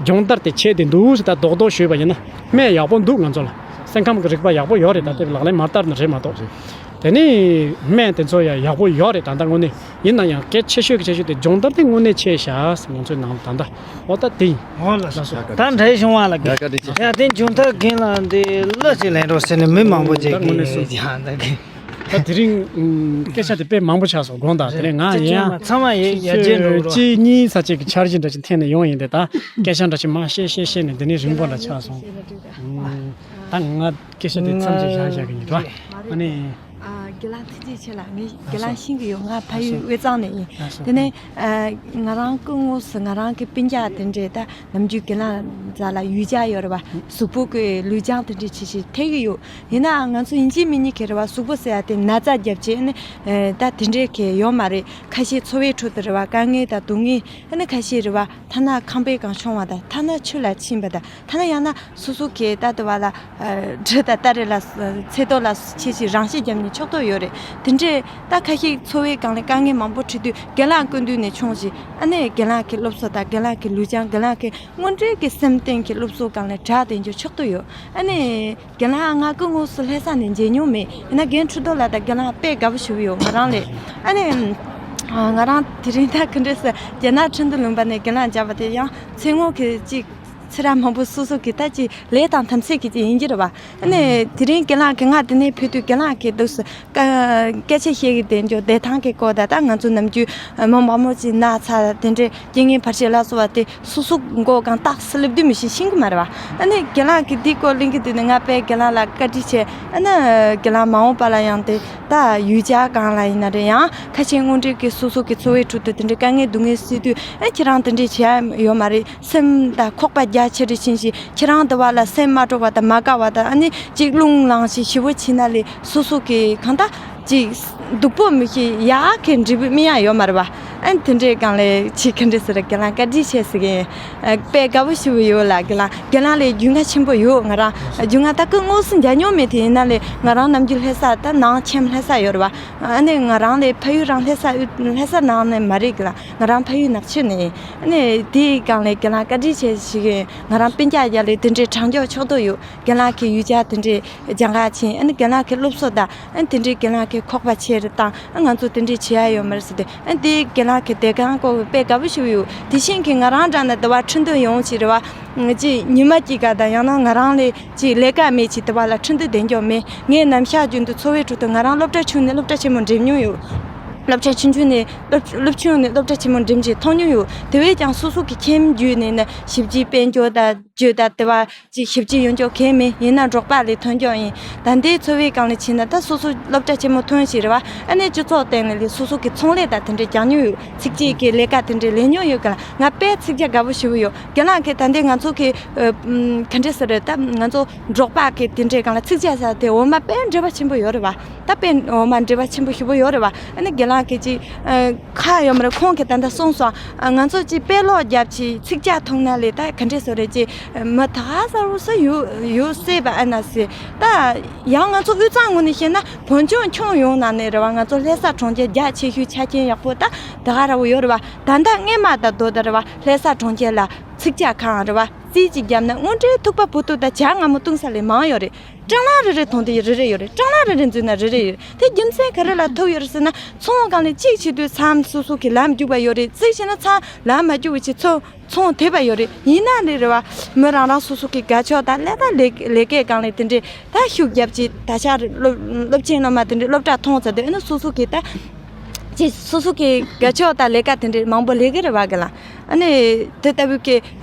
སྦྱོང་བརྡར་དེ་ཆེད་དུ་འདུག་ཟེར་ད་རྡོག་རྡོག་ཞུས་པ་ཡིན་ན་སྨན་ཡག་པོ་འདུག་ང་ཚོ་ལ། སེམས་ཁམས་ཀྱི་རིག་པ་ཡག་པོ་ཡོད་རེད། ད་ལྟ་ལག་ལེན་མ་བསྟར་ན་རེད་མ་གཏོགས། དེ་ནས་སྨན་དེ་ཚོ་ཡང་ཡག་པོ་ཡོད་རེད། ད་ལྟ་དངོས་གནས་ཡིན་ན་ཡང་གལ་ཆེ་ཤོས་ཀྱི་ཆེ་ཤོས་དེ་སྦྱོང་བརྡར་དེ་དངོས་གནས་ཆེ་ཤག་ང་ཚོའི་ནང་ད་ལྟ་འོ་ད་དེ་ཡིན། འོ་ལགས་སོ། ད་འདྲ་བྱུང་བ་ལ་དགའ། ཡ་དེ་མཇུག་མཐར་རྒན་ལགས་འདི་གླུ་ཅིག་ལེན་རོགས་ཟེར་ནས་མི་མང་པོ་ཅིག་གིས་ཡང་ད་གི། ད་དེ་རིང་སྐད་ཆ་དེ་དཔེ་མང་པོ་ཆགས་སོང་དགོངས་དག་དེ་རིང་ང་ཡང་ཚང་མ་ཡ་རྒྱན་འགྲོ་རོགས། གཅིག་གཉིས་ས་ཅིག་གི་འཆར་གཞི་འདྲ་ཅིག་འཐེན་ནས་ཡོང་ཡིན་ཏེ། ད་སྐད་ཆ་འདྲ་ཅིག་མ་བཤད་བཤད་བཤད་ནས་འདི་ནས་རིང་པོ་འདྲ་ཆགས་སོང་། ད་ང་སྐད་ཆ་དེ་མཚམས་ཅིག་བཞག་བཞག་གི་ཡིན་ར། ཨ་ནི། ཨ། རྒན་ལགས་ཐུགས་རྗེ་ཆེ་ལགས། ངས་རྒན་ལགས་ཤེས་ཀྱི་ཡོད། ང་ཕ་ཡུལ་དབུས་གཙང་ནས་ཡིན། དེ་ནས་ཨ་ང་རང་སྐུ་ངོ་སུ་ང་རང་གི་སྤུན་ཀྱག་དེ་འདྲས་ད་ནམ་རྒྱུན་རྒན་ལགས་རྩ་ལ་ཡུལ་ལྗགས་ཡོད་རེད་བ། གཟུགས་པོ་གི་ལུས་སྦྱང་དེ་འདྲས་བྱེད་བྱེད་ཐེག་གི་ཡོད། ཡིན་ནའང་ང་ཚོ་ཡིན་གཅིག་མིན་གཉིས་ཀྱི་རེད་བ། གཟུགས་པོ་ཟེར་ཡ་དེ་ན་ཚ་རྒྱབ་བྱས་ནི་ད་དེ་འདྲས་གི་ཡོད་མ་རེད། ཁ་ཤས་འཚོ་བའི་ཁྲོད་དུ་རེད་བ། དཀའ་ངལ་དང་སྡུག་བསྔལ་ཨ་ནི་ཁ་ཤས་རེད་བ། ཐ་ན་ཁང་པའི་སྒང་མཆོང་བ་དང་། ཐ་ན་ཆུ་ལ་ཕྱིན་པ་དང་། ཐ་ན་ཡང་ན་སོ་སོ་གི་ད་དུ་བ་ལ་གྲི་དང་སྟ་རེ་ལ་ཚེ་ཏོག་ལ་ཆེ་ཆེ་རང་ཤི་བརྒྱབ་ནས་ཆོག་ཐུབ་ཡོད་རེད། དེ་འདྲས་ད་ཁ་ཤས་འཚོ་བའི་སྒང་ལ་དཀའ་ངལ་མང་པོ་འཕྲད་དུས་རྒན་ལགས་སྐུ་མདུན་ནས་མཆོང་ཞིག་ཨ་ནི་རྒན་ལགས་ཀྱི་སློབ་གསོ་དང་རྒན་ལགས་ཀྱི་ལུས་སྦྱང་། རྒན་ལགས་ཀྱི་དངོས་འབྲེལ་གྱི་སེམས་གཏིང་གི་སློབ་གསོ་སྒང་ལ་དྲག་དེ་འཇོག་ཆོག་ཏུ་ཡོད། ཨ་ནི་རྒན་ལགས་ང་སྐུ་དངོས་སུ་ལྷ་ས་ནས་མཇལ་མྱོང་མེད། ཡིན་ན་རྒན་ཁྲི་རྡོ་ལགས་དང་རྒན་ལགས་དཔེ་དགའ་པོ་ཞུ་གི་ཡོད་ང་རང་ལས། ཨ་ནི་ང་རང་དེ་རིང་ད་ག་འདྲས་སེ་རྒྱ་ནག་ཁྲིན་ཏུ་ལུང་པ་ནས་རྒན་ལགས་མཇལ་བ་དེ་ཡང་ཚེ་སྔོན་གྱི་ཅིག་ ཚེ་རབས་མང་པོ་སོ་སོ་གི་ད་ཅིག་ལས་དང་དམ་ཚིག་གི་ཅིག་ཡིན་གྱི་རེད་བ། ཨ་ནི་དེ་རིང་རྒན་ལགས་ཀྱིས་ང་དེ་ནས་ཕེབས་དུས་རྒན་ལགས་ཀྱིས་འདུག་སེ་སྐད་ཆ་བཤད་ཀྱི་བསྡད་འཇོག་བསྡད་ཐང་གི་སྐོར་ད་ད་ང་ཚོ་ནམ་རྒྱུན་མི་མང་པོ་ཅིག་ན་ཚ་དེ་འདྲའི་རྐྱེན་ངན་བར་ཆད་ལ་སོགས་པ་དེ་སོ་སོ་མགོ་གང་ཏག་སེ་སླེབས་དུས་མི་ཤེས་ཤེས་ཀྱི་མ་རེད་བ། ཨ་ནི་རྒན་ལགས་ཀྱིས་འདིའི་སྐོར་གླེང་གི་འདུག་ནས་ང་དཔེ་རྒན་ལགས་ལ་བཀའ་དྲིན་ཆེ། ཨ་ནི་རྒན་ལགས་མ་འོངས་པ་ལ་ཡང་དེ་ད་ཡུལ་གྱར་སྒང་ལ་ཡིན་ན་རེད། ཡང་ཁ་ཤས་དངོས་འབྲེལ་གྱི་སོ་སོ་གི་འཚོ་བའི་ཁྲོད་དུ་དེ་འདྲའི་དཀའ་ངལ་སྡུག་བསྔལ་སེལ་དུས་ཨ་ཁྱེད་རང་དེ་འདྲའི་བྱེད་ཡ་ཡོད་མ་རེད། སེམས་དང་ཁོག་པ་རྒྱ་ཆེ་རུ་ཕྱིན་ཞིང་ཁྱེད་རང་དེ་བ་ལ་སེམས་མ་སྤྲོ་བ་དང་མ་དགའ་བ་དང་ཨ་ནི་ཅིག་རླུང་ལངས་ཤིང་ཞེ་པོ་ཕྱིན་ན་ལས་སོ་སོ་གི་གང་ལྟར་ཅིག་སྡུག་པོ་མི་ཤེས་ཡག་གི་འབྲས་བུ་སྨིན་ཡ་ཡོད་མ་རེད་བ། ཨ་ནི་དེ་འདྲའི་སྒང་ལས་ཅིག་ག་འདྲ་ཟེར་རྒན་ལགས་བཀའ་དྲིན་ཆེ་ཟེར་གི་ཡིན། ཨ་དཔེ་དགའ་པོ་ཞེ་པོ་ཡོད་ལ་རྒན་ལགས་རྒན་ལགས་ལས་རྒྱུས་མངའ་ཆེན་པོ་ཡོད། ང་རང་རྒྱུས་མངའ་ད་སྐུ་དངོས་སུ་མཇལ་མྱོང་མེད་དེ་ཡིན་ན་ལས་ང་རང་ནམ་རྒྱུན་ལྷ་ས་ད་ནང་ཁྱིམ་ལྷ་ས་ཡོད་རེད་བ། ཨ་ནི་ང་རང་ལས་ཕ་ཡུལ་རང་ལྷ་ས་ལྷ་ས་ནང་ནས་མ་རེད་གི་ལ། ང་རང་ཕ་ཡུལ་ནག་ཆུ་ནས་ཡིན། ཨ་ནི་དེའི་སྒང་ལས་རྒན་ལགས་བཀའ་དྲིན་ཆེ་ཞུ་གི་ཡིན། ང་རང་སྤུན་ཀྱག་རྒྱ་ལས་དེ་འདྲའི་དྲང་འཇོག་ཕྱོགས་གཏོགས་ཡོད། རྒན་ལགས་ཀྱི་ཡུལ་གྱར་དེ་འདྲའི་རྒྱ་གར་ཕྱིན། ཨ་ནི་རྒན་ལགས་ཀྱི་སློབ་གསོ་དང་ཨ་ནི་དེ་འདྲའི་རྒན་ལགས་ཀྱི་ཁོག་པ་ཆེ་རུ་བཏང་། ཨ་ང་ཚོ་དེ་འདྲའི་བྱེད་ཡ་ཡོད་མ་རེད་ཟེར་ཏེ། ཨ་ནི་དེའི་རྒན་ལགས་ཀྱི་བསྡད་ཁང་སྐོར་དཔེ་དགའ་པོ་ཞིག་ཡོད། དེ་བཞིན་གྱི་ང་རང་འདྲ་ན་དེ་བ་ཁྲིན་ཏུའུ་ཡོང་ཅིག་རེད་བ། ཅིག་ཉི་མ་གཅིག་ག་དང་ཡང་ན་ང་རང་ལས་ཅིག་ལས་ཀ་མེད་ཅིག་དེ་བ་ལ་ཁྲིན་ཏུའུ་བསྡད་འཇོག་མེད། ངས་ནམ་ཞག་རྒྱུན་དུ་འཚོ་བའི་ཁྲོད་དུ་ང་རང་སློབ་གྲྭ་ཆུང་ནས་སློབ་གྲྭ་ཆེན་མོ་འགྲིམ་མྱོང་ཡོད། སློབ་གྲྭ་ཆུང་ཆུང་ནས་སློབ་སློབ་ཆུང་ནས་སློབ་གྲྭ་ཆེན་མོ་འགྲིམ་ཅིག་མཐོང་མྱོང་ཡོད། དེ་བས་ཀྱང་སོ་སོ་གི་ཁྱིམ་བརྒྱུད་ནས་ནི་ཞིབ་དཔྱད་དཔལ་འབྱོར་དང་བརྗོད་དང་དེ་བ་ཅིག་ཞིབ་དཔྱད་ཡོང་འཇོག་གལ་མེད། ཡིན་ན་འབྲོག་པ་ལས་ཐོན་འཇོག་ཡིན། ད་ལྟའི་འཚོ་བའི་སྒང་ལ་ཕྱིན་ན་ད་སོ་སོ་སློབ་གྲྭ་ཆེན་མོ་ཐོན་ཞིག་རེད་བ། ཨ་ནི་སྤྱི་ཚོགས་སྟེང་ནས་ལས་སོ་སོ་གི་ཚོང་ལས་དང་དེ་འདྲའི་རྒྱག་མྱོང་ཡོད། ཚིགས་བཅད་ཀྱི་ལས་ཀ་དེ་འདྲའི་ལས་མྱོང་ཡོད་ག་ལ། ང་དཔེ་ཚིག་རྒྱག་དགའ་པོ་ཞེ་པོ་ཡོད། རྒན་ལགས་ཀྱིས་ད་ལྟའི་ང་ཚོ་གི་ཨ་ཨམ་ག་འདྲ་ཟེར་རེད། ད་ང་ཚོ་འབྲོག་པ་གི་དེ་འདྲའི་སྒང་ལ་ཚིགས་བཅད་ཟེར་དེ་འོ་མ་དཔེ་འབྲེལ་བ་ཆེན་པོ་ཡོད་རེད་བ། ད་དཔེ་འོ་མ་འབྲེལ་བ་ཆེན་པོ་ཞེ་པོ་ཡོད་རེད་བ། ཨ་ནི་རྒན་ལགས་ཀྱིས་ཅིག་ཨ་ཁ་ཡོད་མ་རེད། ཁོང་གིས་ད་ལྟ་གསུངས་སོང་། ཨ་ང་ཚོ་ཅིག་དཔེ་ཀློག་རྒྱབ་ཅིག་ཚིགས་བཅད་མཐོང་ན་ལས་ད་ག་འདྲ་ཟེར་རེད། ཅིག་མི་ད་ག་ས་རུ་སུ་ཡོད་ཡོད་སྲིད་པ། ཨ་ན་སྲིད་ད་ཡང་ང་ཚོ་དབུས་གཙང་ངོས་ནས་བཤད་ན་བོད་ལྗོངས་ཁྱོན་ཡོངས་ནང་ནས་རེད་བ། ང་ཚོ་ལྷ་ས་གྲོང་ཁྱེར་རྒྱ་ཆེ་ཤོས་ཆ་རྐྱེན་ཡག་པོ་ད་ད་ག་ར་བོ་ཡོད་རེད་བ། ད་ལྟ་སྔས་མ་ད་དོ་ད་རེད་བ། ལྷ་ས་གྲོང་ཁྱེར་ལ་ཚིགས་བཅད་ཁང་རེད་བ། རྩིས་ཅིག་བརྒྱབ་ན་དངོས་འབྲེལ་ཐུག་པ་བུ་ཐུག་དང་ཇ་མངར་མོ་བཏུང་ས་ལས་མང་ཡོད་རེད། སྲང་ལམ་རེ་རེ་ཐོན་དུས་རེ་རེ་ཡོད་རེད། སྲང་ལམ་རེ་རེ་འཛུལ་ན་རེ་རེ་ཡོད་རེད། དེ་རྒྱུ་མཚན་ག་རེ་ལ་ཐུག་ཡོད་རེད་ཟེར་ན། ཚོང་སྒང་ལས་གཅིག་བྱེད་དུས་མཚམས་སོ་སོ་གི་ལམ་རྒྱུག་པ་ཡོད་རེད། གཅིག་བྱས་ན་མཚམས་ལམ་མ་རྒྱུག་པ་བྱས་ཚོང་ཚོང་དེད་པ་ཡོད་རེད། ཡིན་ན་ལས་རེད་བ། མི་རང་རང་སོ་སོ་གི་དགའ་ཕྱོགས་དང་ལས་ཀ་ལས་ལས་ཀའི་སྒང་ལས་དེ་འདྲས་ད་ཤུགས་རྒྱབ་ཅིག་ད་ཆ་སློབ་སློབ་ཆེན་སློབ་མ་དེ་འདྲས་སློབ་གྲྭ་མཐོང་ཚར་དུས་ཨ་ནི་སོ་སོ་གི་ད་ཅིག་སོ་སོ་གི་དགའ་ཕྱོགས་དང་ལས་ཀ་དེ་འདྲས་མང་པོ་ལས་ཀྱི་རེད་བ་གི་ལ། ཨ་ནི་དེ་ལྟ་བུའི་གི་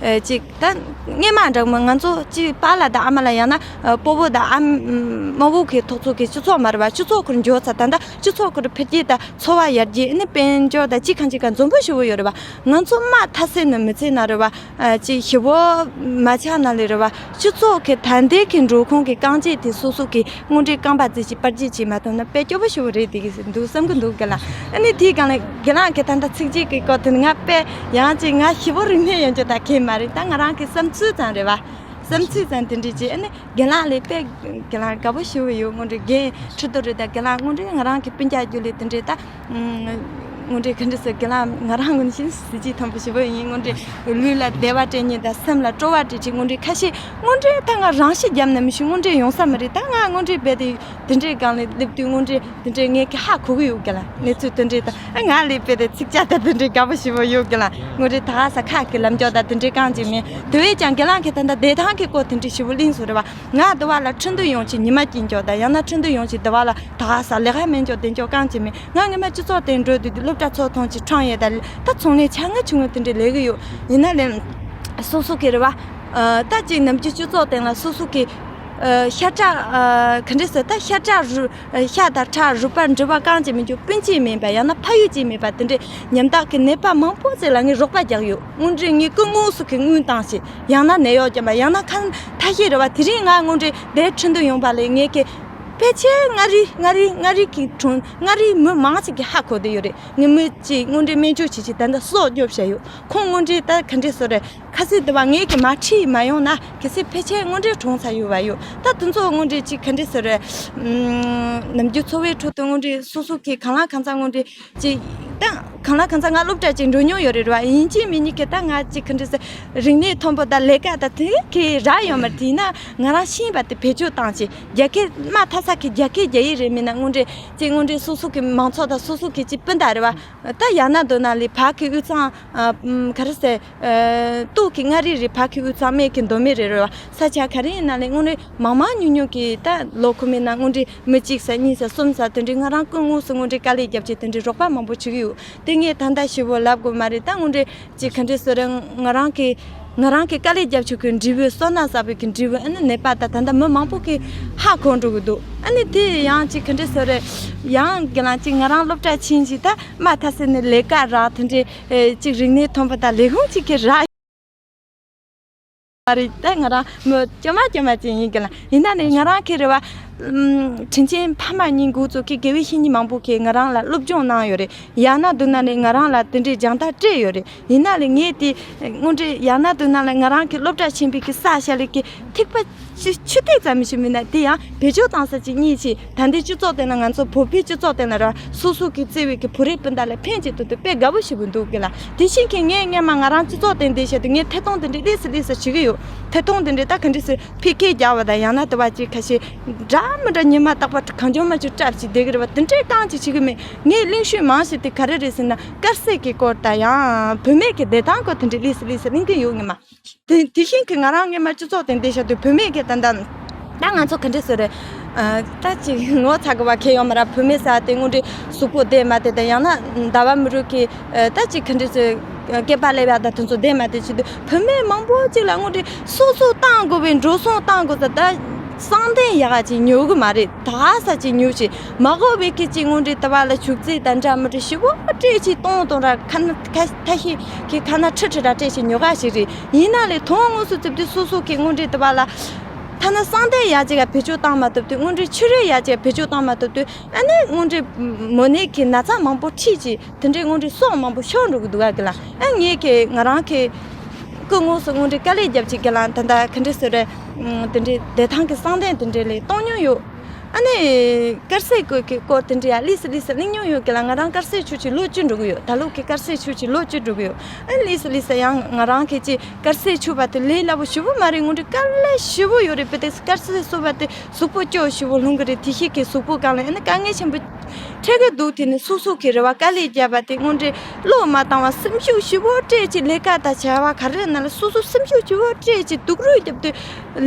ཅིག་ད་སྔས་མ་འདྲ་མོ་ང་ཚོ་ཅིག་པཱ་ལགས་དང་ཨ་མ་ལགས་ཡང་ན་སྤོ་བོ་དང་ཨ་མ་བོ་གི་ཐོག་ཚོགས་ཀྱི་སྤྱི་ཚོགས་མ་རེད་བ། སྤྱི་ཚོགས་ཁུར་འབྱོར་ཚར་ད་ལྟ་སྤྱི་ཚོགས་ཁུར་འཕེལ་རྒྱས་དང་འཚོ་བ་ཡར་རྒྱས་ཨ་ནི་དཔལ་འབྱོར་དང་ཅིག་གང་ཅིག་གང་འཛོམས་པོ་ཞེ་པོ་ཡོད་རེད་བ། ང་ཚོ་མ་མཐའ་ཟད་ནས་མི་ཚེ་ན་རེད་བ། ཨ་ཅིག་ཞི་བོ་མ་ཆགས་ན་ལས་རེད་བ། སྤྱི་ཚོགས་ཀྱི་ད་ལྟའི་གི་འགྲོ་ཁུངས་ཀྱི་རྐང་རྗེས་དེ་སོ་སོ་གི་དངོས་འབྲེལ་རྐང་པ་བརྩིས་ཀྱི་པར་རྗེས་ཀྱི་མ་ཐོབ་ན་དཔེ་སྐྱོ་པོ་ཞེ་པོ་རེད་དེ་གི་འདུག་བསམ་གི་འདུག་གི་ལ། ཨ་ནི་དེའི་སྒང་ལ་རྒན་ལགས་ཀྱི་ད་ལྟ་ཚིགས་བཅད་ཀྱི་སྐོར་དེ་ནི་ང་དཔེ་ཡང་ཅིག་ང་ཞི་བོ་རིག་གནས་ཡོད་རྒྱུ་ད་གལ་མ་རེད། ད་ང་རང་གི་བསམ་ཚུལ་ཙམ་རེད་བ། བསམ་ཚུལ་ཙམ་དེ་འདྲས་ཀྱི་ཨ་ནི་རྒན་ལགས་ལས་དཔེ་རྒན་ལགས་དགའ་པོ་ཞེ་པོ་ཡོད། དངོས་འབྲེལ་རྒན་ཁྲི་རྡོ་རེད་ད་རྒན་ལགས་དངོས་འབྲེལ་ང་རང་གི་སྤུན་ཀྱག་རྒྱུད་ལས་དེ་འདྲས་ད། དངོས་འབྲེལ་ག་འདྲ་ཟེར་རྒན་ལགས་ང་རང་ངོས་ནས་བཤད་ན་གཟི་བརྗིད་མཐོན་པོ་ཞེ་པོ་ཡིན། དངོས་འབྲེལ་ལུས་ལ་བདེ་བ་སྤྲད་མཁན་དང་སེམས་ལ་སྤྲོ་བ་སྤྲད་ཅིག་དངོས་འབྲེལ་ཁ་ཤས་དངོས་འབྲེལ་ད་ང་རང་ཤི་བརྒྱབ་ན་མི་ཤི་དངོས་འབྲེལ་ཡོང་ས་མ་རེད། ད་ང་དངོས་འབྲེལ་རྦད་དེ་དེ་འདྲའི་སྒང་ལ་སླེབས་དུས་དངོས་འབྲེལ་དེ་འདྲའི་ངས་ཀྱི་ཧ་གོ་གི་ཡོད་རྒན་ལགས་གནས་ཚུལ་དེ་འདྲའི་ད་ང་ལས་རྦད་དེ་ཚིག་ཅག་ད་དེ་འདྲའི་དགའ་པོ་ཞེ་པོ་ཡོད་རྒན་ལགས། དངོས་འབྲེལ་ད་ཧ་ས་ཁ་གི་ལམ་ཀྱོག་ད་དེ་འདྲའི་རྐང་ཅིག་མིན། དེ་བས་ཀྱང་རྒན་ལགས་ཀྱི་ད་ད་བདེ་ཐང་གི་སྐོར་དེ་འདྲའི་ཞེ་པོ་གླེང་སོང་རེད་བ། ང་དུ་བ་ལ་ཁྲིན་ཏུ་ཡོང་ཆེད་ཉི་མ་གཅིག་འཇོག་དང་ཡང་ན་ཁྲིན་ཏུ་ཡོང་ཆེད་དུ་བ་ལ་ད་ག་ས་ལས་ཀ་མེད་འཇོག་དེ་འཇོག་གང་བྱེད་མེད། ང་ངེད་མ་སྤྱི་ཚོགས་སྟེང་འགྲོ་དུས་དུ་སློབ་གྲྭ་ཚོགས་ཐོང་ཆེད་ཁྲང་ཡས་དང་ད་ཚོང་ལས་ཆ་ང་ཆུང་ངུ་དེ་འདྲའི་ལས་ཀྱི་ཡོད། ཡིན་ན་ལས་སོ་སོ་གི་རེད་བ། ད་ཅིག་ནམ་རྒྱུན་སྤྱི་ཚོགས་སྟེང་ལ་སོ་སོ་གི་ཤ་ཁྲག་ག་འདྲས་ཟེར་ད་ཤ་ཁྲག་རུ་ཤ་དང་ཁྲག་རུས་པ་འབྲེལ་བ་གང་ཅི་མི་འཇུག་སྤུན་མཆེད་མིན་པ་ཡང་ན་ཕ་ཡུལ་གཅིག་མིན་པ་དེ་འདྲའི་ཉམ་ཐག་གི་ནད་པ་མང་པོ་ཅིག་ལ་ངས་རོགས་པ་རྒྱག་ཡོད། དངོས་འབྲེལ་ངས་སྐུ་དངོས་སུ་གི་དངུལ་བཏང་ཞིག་ཡང་ན་ནད་གཡོག་བརྒྱབ་པ་ཡང་ན་ཁ་ཐ་ཤི་རེད་བ། དེ་རིང་ང་དངོས་འབྲེལ་དེ་ཁྲིན་ཏུ་ཡོང་པ་ལས་ངས་ཀྱི་ཕལ་ཆེར་མངའ་རིས་མངའ་རིས་མངའ་རིས་ཀྱི་གྲོང་མངའ་རིས་མི་མང་ཅིག་གི་ཧ་གོ་བསྡད་ཡོད་རེད། ངས་མི་ཅིག་དངོས་འབྲེལ་སྨན་བཅོས་བྱེད་ཅིག་ད་ལྟ་སྲོག་སྐྱོབ་བྱས་ཡོད། ཁོང་དངོས་འབྲེལ་ད་ག་འདྲས་བཟོ་རེད། ཁ་སང་དེ་བ་ངས་ཀྱི་མ་ཁྲིད་མ་ཡོང་ན་གལ་སྲིད་ཕལ་ཆེར་དངོས་འབྲེལ་གྲོངས་ཚར་ཡོད་བ་ཡོད། ད་དེ་ཚོ་དངོས་འབྲེལ་ཅིག་ག་འདྲས་བཟོ་རེད། ནམ་རྒྱུན་འཚོ་བའི་ཁྲོད་དུ་དངོས་འབྲེལ་སོ་སོ་གི་གང་ལ་གང་འཚམ་དངོས་འབྲེལ་ཅིག་ད། གང་ལ་གང་འཚམ་ང་སློབ་གྲྭ་ཅིག་འགྲོ་མྱོང་ཡོད་རེད་བ། ཡིན་གཅིག་མིན་གཉིས་ཀྱི་ད་ང་ཅིག་ག་འདྲ་ཟེར་རིག་གནས་མཐོན་པོ་དང་ལས་ཀ་དང་དེ་གའི་རག་ཡོད་མ་རེད། དེས་ན་ང་རང་ཤེས་པ་དེ་བེད་སྤྱོད་བཏང་ཅིག་རྒྱ་སྐད་མ་ཐ་ས་གི་རྒྱ་སྐད་རྒྱག་ཡི་རེད། མིན་ན་དངོས་འབྲེལ་ཅིག་དངོས་འབྲེལ་སོ་སོ་གི་མང་ཚོགས་དང་སོ་སོ་གི་ཅིག་སྤུན་ཟླ་རེད་བ། ད་ཡང་ན་མདོར་ན་ལས་ཕ་གི་དབུས་གཙང་ཨ་ཨམ་ག་རེ་ཟེར། ཨ་སྟོད་ཀྱི་མངའ་རིས་རེད། ཕ་གི་དབུས་གཙང་སྨད་ཀྱི་མདོ་སྨད་རེད་རེད་བ། ས་ཆ་ག་རེ་ཡིན་ན་ལས་དངོས་གནས་མང་མང་ཉུང་ཉུང་གི་ད་ལོ་ཁོ་མིན་ན་དངོས་འབྲེལ་མི་གཅིག་ས་གཉིས་ས་གསུམ་ས་དེ་འདྲའི་ང་རང་སྐུ་དངོས་སུ་དངོས་འབྲེལ་དཀའ་ལས་བརྒྱབ་ཅིག་དེ་འདྲའི་རོགས་པ་མང་པོ་བྱེད་ཀྱི་ཡོད། དེ་ངས་ད་ལྟ་ཞིབ་པོ་ལབ་དགོས་མ་རེད། ད་དངོས་འབྲེལ་ཅིག་ག་འདྲ་ཟེར་རེད། ང་རང་གི་ང་རང་གི་དཀའ་ལས་རྒྱབ་ཆོག་གི་འབྲས་བུ་སོ་ན་ཟ་བའི་གི་འབྲས་བུ་ཨ་ནི་ནད་པ་དང་ད་ལྟ་མི་མང་པོ་གི་ཧ་གོ་འགྲོ་གི་འདུག་ཨ་ནི་དེ་ཡང་ཅིག་ག་འདྲ་ཟེར་རེད། ཡང་གི་ལང་ཅིག་ང་རང་སློབ་གྲྭ་ཕྱིན་ཅིག་ད་མ་མཐའ་སེ་ནས་ལས་ཀ་རག་དེ་འདྲའི་ཨེ་ཅིག་རིག་གནས་མཐོན་པོ་དང་ལས་ཁུངས་ཅིག་གི་རག་མ་རེད། ད་ང་རང་མི་སྐྱོ་མ་སྐྱོ་མ་ཅིག་ཡིན་གི་ལ། ཡིན་ན་ནི་ང་རང་གི་རེ་བ་ཨམ་དྲིན་ཆེན་ཕ་མ་གཉིས་འགོ་བཙུགས་ཀྱི་དགེ་བའི་བཤེས་གཉེན་མང་པོ་གིས་ང་རང་ལ་སློབ་སྦྱོང་གནང་ཡོད་རེད། ཡང་ན་དུ་ན་ནི་ང་རང་ལ་དེ་འདྲའི་སྦྱང་བརྡར་སྤྲད་ཡོད་རེད། ཡིན་ན་ལས་ངས་དེ་དངོས་འབྲེལ་ཡང་ན་དུ་ན་ལ་ང་རང་གི་སློབ་གྲྭ་ཆེན་པོའི་གི་ས་ཤ་ལེ་གི་ཐིགས་པ་ཆུ་ཆུ་ཐིགས་ཙམ་ཞིག་མིན་ན་དེ་ཡང་བེད་སྤྱོད་བཏང་ས་ཅིག་གཉིས་ཆེ། ད་ལྟའི་སྤྱི་ཚོགས་སྟེང་ན་ང་ཚོ་བོད་པའི་སྤྱི་ཚོགས་སྟེང་ན་ར་སོ་སོ་གི་བརྩེ་བའི་གི་བོད་རིགས་སྤུན་ཟླ་ལ་ཕན་ཅིག་ཐོགས་དུས་དཔེ་དགའ་པོ་ཞིག་འདུག་གི་ལ། དེ་བཞིན་གི་ངས་སྔས་མ་ང་རང་སྤྱི་ཚོགས་སྟེང་བསྡད་བྱས་དུས་ངས་ཐད་གཏོང་དེ་འདྲའི་ལས་སུ་ལས་སུ་བྱེད་ཀྱི་ཡོད། ཐད་གཏོང་དེ་འདྲའི་ད་ག་འདྲ་སུ་ཕི་ཁེ་རྒྱག་པ་དང་ཡང་ན་དུ་བ་ཅིག་ཁ་ཤས་འདྲ་མི་འདྲ་ཉི་མ་རྟག་པར་གང་བྱུང་མ་བྱུང་སྐྲབ་ཅིག་བསྡད་ཀྱི་རེད་བ། དེ་འདྲའི་རྐང་ཅིག་བྱེད་ཀྱི་མེད། ངས་གླེང་ཤོས་མང་ཤོས་དེ་ག་རེ་རེད་ཟེར་ན་དཀར་ཟས་ཀྱི་སྐོར་དང་ཡང་བུད་མེད་ཀྱི་བདེ་ཐང་སྐོར་དེ་འདྲའི་ལས་སུ་ལས་སུ་གླེང་གི་ཡོད་ངེས་མ། དེ་དེ་བཞིན་གྱི་ང་རང་སྔས་མ་སྤྱི་ཚོགས་དེ་འདི་བཤད་དུས་བུད་མེད་ཀྱི་ད་ལྟ་ད་ང་ཚོ་ག་འདྲ་ཟེར་རེད། ཨ་ད་ཅིག་ངོ་ཚ་གི་བ་ཁེ་ཡོང་མ་ར། བུད་མེད་ཟེར་དེ་དངོས་འབྲེལ་གཟུགས་པོ་བདེ་མ་དེ་དང་ཡང་ན་ཟླ་བ་མི་རུ་གི་ཨ་ད་ཅིག་ག་འདྲ་ཟེར་སྐེད་པ་ལེབ་ཡག་ད་དེ་ཚོ་བདེ་མ་དེ་བྱེད་དུས་བུད་མེད་མང་པོ་ཅིག་ལ་དངོས་འབྲེལ་སོ་སོ་བཏང་དགོས་པའི་འགྲོ་སོང་བཏང་དགོས་ཟེར་ད་གསང་གཏན་ཡག་ཅིག་ཉོ་གི་མ་རེད། ད་ས་ཅིག་ཉོ་ཅིག་མ་དགོས་པའི་སྐད་ཅིག་དངོས་འབྲེལ་ད་བ་ལ་ཆུག་ཙེ་དང་འདྲ་མི་འདྲ་ཞིབ་པོ་སྤྲད་ཅིག་གཏོང་གཏོང་ར་ཁ་ན་ཁ་ཐ་ཤི་གི་ཁ་ན་ཁྲི་ཁྲི་ར་སྤྲད་ཅིག་ཉོ་ག་ཞིག་རེད། ཡིན་ན་ལས་དོན་དངོས་སུ་བཙུགས་དུས་སོ་སོ་གི་དངོས་འབྲེལ་དུ་བ་ལ། ཐ་ན་གསང་གཏན་ཡག་ཅིག་ག་བེད་སྤྱོད་བཏང་མ་ཐུབ་དུས་དངོས་འབྲེལ་ཆུ་རེ་ཡག་ཅིག་ག་བེད་སྤྱོད་བཏང་མ་ཐུབ་དུས་ཨ་ནི་དངོས་འབྲེལ་མོ་ནད་ཀྱི་ན་ཚ་མང་པོ་ཁྲིད་ཅིག་དེ་འདྲའི་དངོས་འབྲེལ་སྲོག་མང་པོ་ཤོར་འགྲོ་གི་འདུག་ག་གི་ལ། ཨ་ངས་ཀྱི་ང་རང་གི་སྐུ་དངོས་སུ་དངོས་འབྲེལ་དཀའ་ལས་རྒྱབ་ཅིག་གི་ལ་ད་ལྟ་ག་འདྲ་ཟེར་རེད། དེ་འདྲའི་བདེ་ཐང་གི་གསང་གཏན་དེ་འདྲའི་ལས་གཏོང་མྱོང་ཡོད། ཨ་ནི་དཀར་ཟས་སྐོར་གྱི་སྐོར་དེ་འདྲ་ཡ་ལི་སི་ལི་སི་གླེང་མྱོང་ཡོད་ཀི་ལ། ང་རང་དཀར་ཟས་ཆུ་ཆུ་ལོ་བཅུ་འགྲོ་གི་ཡོད། ད་ལོ་གི་དཀར་ཟས་ཆུ་ཆུ་ལོ་བཅུ་འགྲོ་གི་ཡོད། ཨ་ལི་སི་ལི་སི་ཡང་ང་རང་གི་ཅི་དཀར་ཟས་ཆུ་བ་དེ་ལས་སླ་པོ་ཞུ་བོ་མ་རེད། དངོས་འབྲེལ་དཀའ་ལས་ཞུ་བོ་ཡོད་རེད། བི་དེ་དཀར་ཟས་སུ་བ་དེ་གཟུགས་པོ་སྐྱོ་ཞུ་བོ་ལྷུང་གི་རེད། དེ་ཤི་གི་གཟུགས་པོ་གང་ལ་ཨ་ནི་དཀའ་ངལ་ཆེན་པོ་འཕྲད་གི་འདུག་དེ་ནི་སོ་སོ་གི་རེ་བ་དཀའ་ལས་བརྒྱབ་པ་དེ་དངོས་འབྲེལ་བློ་མ་བཏང་བ་སེམས་ཤུགས་ཞུ་བོ་སྤྲད་ཅི་ལས་ཀ་དང་བྱ་བ་ག་རེ་ན་ལ་སོ་སོ་སེམས་ཤུགས་ཞུ་བོ་སྤྲད་ཅི་སྡུག་རུས་བརྒྱབ་དུས།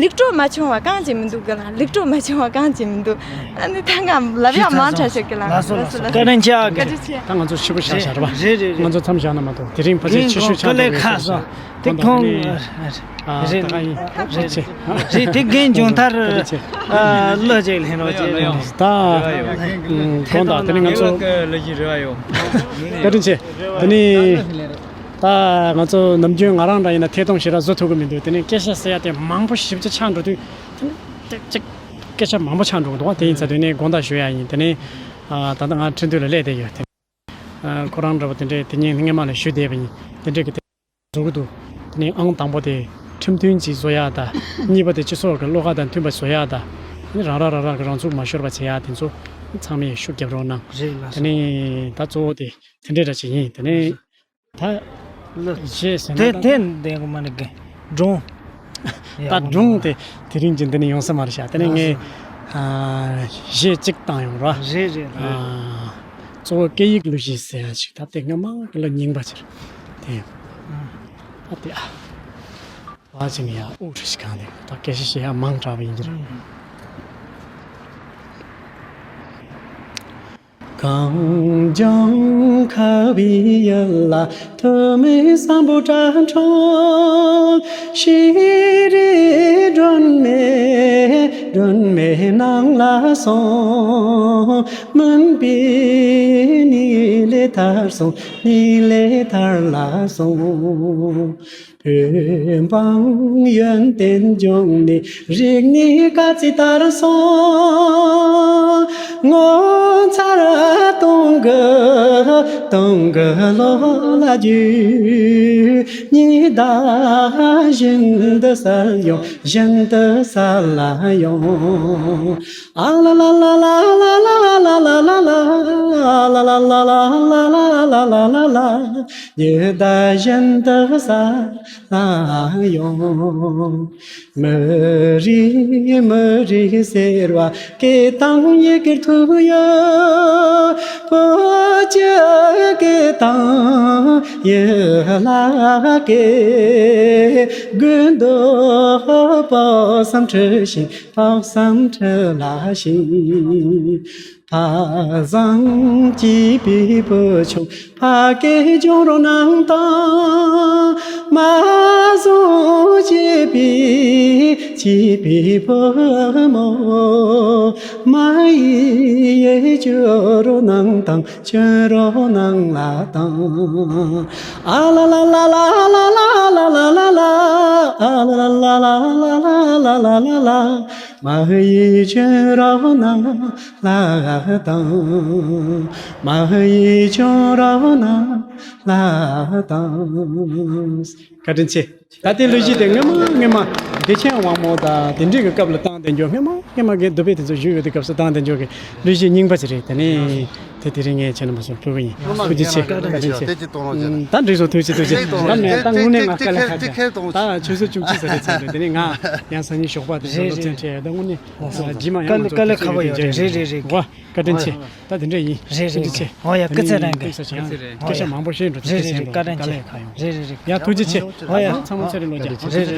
ལེགས་གྲུབ་མ་བྱུང་བ་གང་ཅི་མི་འདུག་གི་ལ། ལེགས་གྲུབ་མ་བྱུང་བ་གང་ཅི་མི་འདུག་ཨ་ནི་ད་ང་ལབ་ཡག་མང་དྲགས་ཤོད་གི་ལ། ལགས་སོ་ལགས་སོ། བཀའ་དྲིན་ཆེ་ཨ། བཀའ་དྲིན་ཆེ། ད་ང་ཚོ་ཞིབ་པོ་བཞག་བཞག་རེད་པ། རེད་རེད་རེད། ང་ཚོ་མཚམས་བཞག་ན་མ་གཏོགས་དེ་རིང་ཕལ་ཆེར་ཆེ་ཤོས་ཆགས་འགྲོ་གི་རེད། དེ་ཁོང་རེད། ཨ་རེད། ད་ཡིན་རེད་ཆེ། རེད་དེ་རྒན་འབྱུང་ཐར་ཨ་བློ་ཅིག་ལྷན་རོགས་ཅིག་ལྷན་རོགས། ད་དགོངས་དག་དེ་ནི་ང་ཚོ་བཀའ་དྲིན་ཆེ། དེ་ནི། ད་ང་ཚོ་ནམ་རྒྱུན་ང་རང་འདྲ་ཡིན་ན་ཐད་གཏོང་ཞེ་དྲག་བཟོ་ཐུབ་ཀྱི་མི་འདུག་དེ་ནས་སྐད་ཆ་ཟེར་ཡ་དེ་མང་པོ་ཞིབ་ཆ་ཆགས་འགྲོ་དུས་དེ་ནས་ཏིག་ཅིག་སྐད་ཆ་མང་པོ་ཆགས་འགྲོ་གི་འདུག་དེ་ཡིན་ཙང་དེ་ནས་དགོངས་དག་ཞུ་ཡ་ཡིན། དེ་ནས་ད་ལྟ་ང་ཁྲིན་ཏུའུ་ལ་སླེབས་བསྡད་ཡོད། དེ་ཁོ་རང་འདྲ་པོ་དེ་འདྲས་དེ་ཉིན་སྔས་མ་ལ་ཞུས་བསྡད་པ་ཡིན། དེ་འདྲས་ཀྱི་དེ་བཟོ་གི་འདུག་དེ་ནས་ཨང་དང་པོ་དེ་ཁྲིམས་མཐུན་ཅིག་བཟོ་ཡ་ད། གཉིས་པ་དེ་སྤྱི་ཚོགས་ཀྱི་བློ་ཁ་དང་མཐུན་པ་བཟོ་ཡ་ད། དེ་ནས་རང་རང་རང་རང་གི་རང་ཚུགས་མ་ཤོར་བ་བྱེད་ཡ་དེ་ཚོ་ཚང་མས་ཤུགས་རྒྱབ་རོགས་གནང་། རེད་ལགས་སོ། དེ་ནས་ད་གཙོ་བོ་དེ་དེ་འདྲས་འདྲ་ཅིག་ཡིན། དེ་ནས། ད་ལགས་སོ། རྗེས་ཟེར་ན་དེ་ད་དེ་འདྲ་གོ་མ་ནི་གི་སྒྲུང་། ད་སྒྲུང་དེ་དེ་རིང་གི་འདི་ནས་ཡོང་ས་མ་རེད་ཤག་དེ་ནས་ངས་ཨ་གཞས་གཅིག་བཏང་ཡོང་ར། རེད་རེད་རེད། ཨ་གཙོ་བོ་སྐད་ཡིག་གླུ་གཞས་ཟེར་ཡ་ཞིག་ད་དེ་སྔ་མ་གི་ལོ་རྙིང་པ་ཅིག་རེད། དེ་ཨ་དེ་ཨ་བ་ཅིག་ནས་ཡ་དབུགས་རེ་ཞིག་གང་དེ་ད་སྐད་ཆ་བཤད་ཡ་མང་དྲགས་པ་ཡིན་གྱི་རེད། གངས་ལྗོངས་ཁ་བའི་ཡུལ་ལ་ཐོག་མའི་བསམ་པའི་སྒྲ་སྒྲོག་ཤེས་རིག་སྒྲོན་མེ། སྒྲོན་མེ་ནང་ལ་སོང་། མུན་པའི་གཉིད་ལས་ཐར་སོང་། གཉིད་ལས་ཐར་ལ་སོང་། བོད་འབངས་ཡོན་ཏན་ལྗོངས་ནས་རིག་གནས་དཀའ་ཚེགས་དར་སོང་། ངོ་མཚར་སྟོང་གི་སྟོང་གི་ལོ་ལ་རྒྱུ། ཉི་ཟླ་བཞིན་དུ་གསལ་ཡོང་། བཞིན་དུ་གསལ་ལ་ཡོང་། ཨ་ལ་ལ། ལ་ལ་ལ། ཉི་ཟླ་བཞིན་དུ་གསལ་ལ་ཡོང་། མི་རིགས་མི་རིགས་ཟེར་བ་སྐད་དང་ཡི་གེར་ཐུག་ཡོད། བོད་ཀྱི་སྐད་དང་ཡི་ལ་སྐད། དགོས་འདོད་དཔག་བསམ་འཁྲི་ཤིང་། དཔག་བསམ་འཁྲི་ལ་ཤིང་། ཕ་བཟང་གཅེས་པའི་བུ་ཆུང་ཕ་སྐད་སྦྱོང་རོགས་གནང་དང་། མ་བཟང་གཅེས་པའི་གཅེས་པའི་བུ་མོ། མ་ཡིས་ཡིད་སྐྱོ་རོགས་གནང་དང་། སྐྱོན་རོགས་གནང་ལ་དང་། ཨ་ལ་ལ་ལ། ཨ་ལ་ལ་ལ། མ་ཡིས་སྐྱོན་རོགས་གནང་ལ་དང་། མ་ཡིས་སྐྱོན་རོགས་གནང་ལ་དང་། བཀའ་དྲིན་ཆེ། ད་ལྟའི་གླུ་གཞས་དེ་སྔོན་མ་སྔོན་མ་བདེ་ཆེན་དབང་མོ་དང་དེ་འདྲའི་གི་སྐབས་ལ་བཏང་བསྡད་རྒྱུ། སྔོན་མ་སྔོན་མ་གི་འདུག་པའི་དེ་ཚོ་བཞུགས་ཡོད་དུས་སྐབས་སུ་བཏང་བསྡད་རྒྱུ་གི་གླུ་གཞས་རྙིང་པ་ཅིག་རེད། དེ་ནས་དེ་དེ་རིང་ངས་ཁྱེད་རྣམ་པ་ཚོར་ཕུལ་གི་ཡིན། ཐུགས་རྗེ་ཆེ། བཀའ་དྲིན་ཆེ། ད་འགྲིག་སོང་། ཐུགས་རྗེ་ཆེ། ཐུགས་རྗེ་ཆེ། ད་ནས་ད་དངོས་གནས་ང་དཀའ་ལས་ཁག་ཅིག་ད་ཆུ་ཚོད་བཅུ་གཅིག་ཙམ་རེད་ཚར་འདུག་དེ་ནས་ང་ཡང་སང་ཉིན་ཞོགས་པ་དེ་ཚོ་སློབ་ཚན་ཁྲིད་ཡ། ད་དངོས་གནས་དཀའ་ལས་ཁག་པོ་ཡོད་རེད། རེད་རེད་རེད། བཀའ་དྲིན་ཆེ། ད་དེ་འདྲ་ཡིན། རེད་རེད། ཐུགས་རྗེ་ཆེ། ཨོ་ཡ། སྐུ་ཚེ་རིང་གི། ཐུགས་རྗེ་ཆེ། སྐད་ཆ་མང་པོ་བཤད་འགྲོ། རེད་རེད་རེད། བཀའ་དྲིན་ཆེ། རེད་རེད་རེད། ཡ། ཐུགས་རྗེ་ཆེ། ཨོ་ཡ། ཚང་མ་ཚེ་རིང་ལོ་བརྒྱ། རེད་རེད།